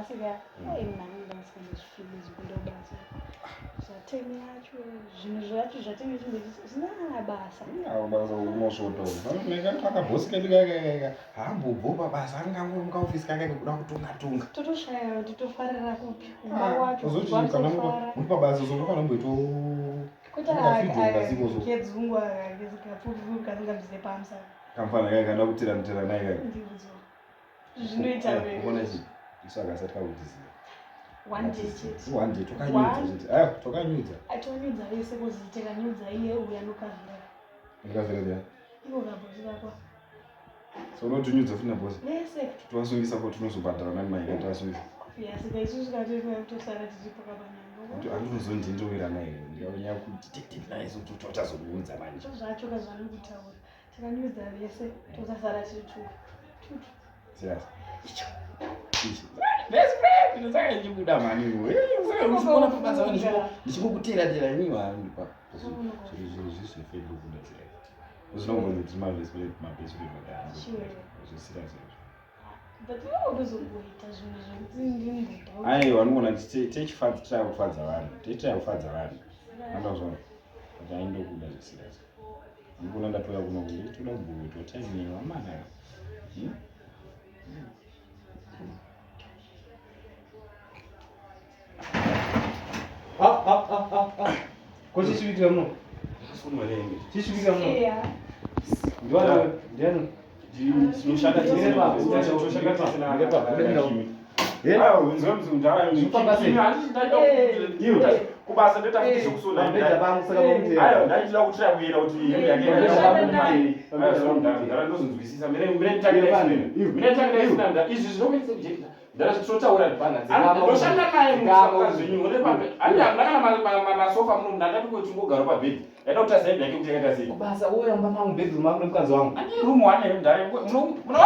nhasi ka ai mani ndasingamazvifili zvekuenda kubasa zvateme yacho zvinhu zvacho zvatenge chimboiti zvisina kana basa basa unosvoto akabhosi kedu kakaika haambobvo pabasa angangomuka ofisi kakaika kuda kutunga tunga totoshaya kuti tofarira kupi umba wacho ozoti kana muri pabasa uzomuka nomboito kedzungu akapfupi kasingabvise pamsa kamfana kai kanda kutira mutira naye kai zvinoita uona ichi isu akasati kakutiziva one day chete one day tokanyudza chete ayo tokanyudza atonyudza vese kozi tikanyudza iye uya nokavhira nokavhira dia ivo kabosi kakwa so unotinyudza futi nabosi vese tovasungisa ko tinozobhadhara nani maika tovasungisa saka isusu katosara tiripo kapanyanga andinozondindowira naye ndikanyanya kuti tik naye so totazokuudza manje zvacho kazvanokutaura Takanyudza vese tokasara tiri tu. Tutu. Serious. Icho. Icho. Best friend ndosaka ndichikuda mhani iwe. Saka uchikuona pabasa vanhu ndichingokutera tera ini vanhu pa. Zviri zviri zviri zvekuda serious. Uzinombonzi tiri ma best friend ma best friend vakadaro. Zviri serious izvo. But iwe unozongoita zvinhu zvekuti ndimboda. Aiwa unoona techifadza try kufadza vanhu. Techitry kufadza vanhu. Andazvona. But aindokuda zviri serious. Ndikuona ndatouya kuno nditoda kumboitwa time newe amana. Hmm? Ah, ah, ah, ah, ah. Ko chichivitika muno? Chichivitika muno? Yeah. Ndiwani? Ndiani? Tinoshanda tese. Tinoshanda tese na. Kubasa ndoita futi zvekusona. Ayo ndaitira kutira kuyera kuti hembe yake ndara ndozonzwisisa mire mire mire mire izvi zvinokuitisa kujekita ndara tinotaura ndoshanda naye muzvenyu une pabed andi hamuna kana masofa muno ndandati kuti tingogara pabed ndaida kuti azive yake kuti yakaita sei Kubasa uya mumba mangu bedroom mangu nemukadzi wangu. Andi room one here mudhara muno muno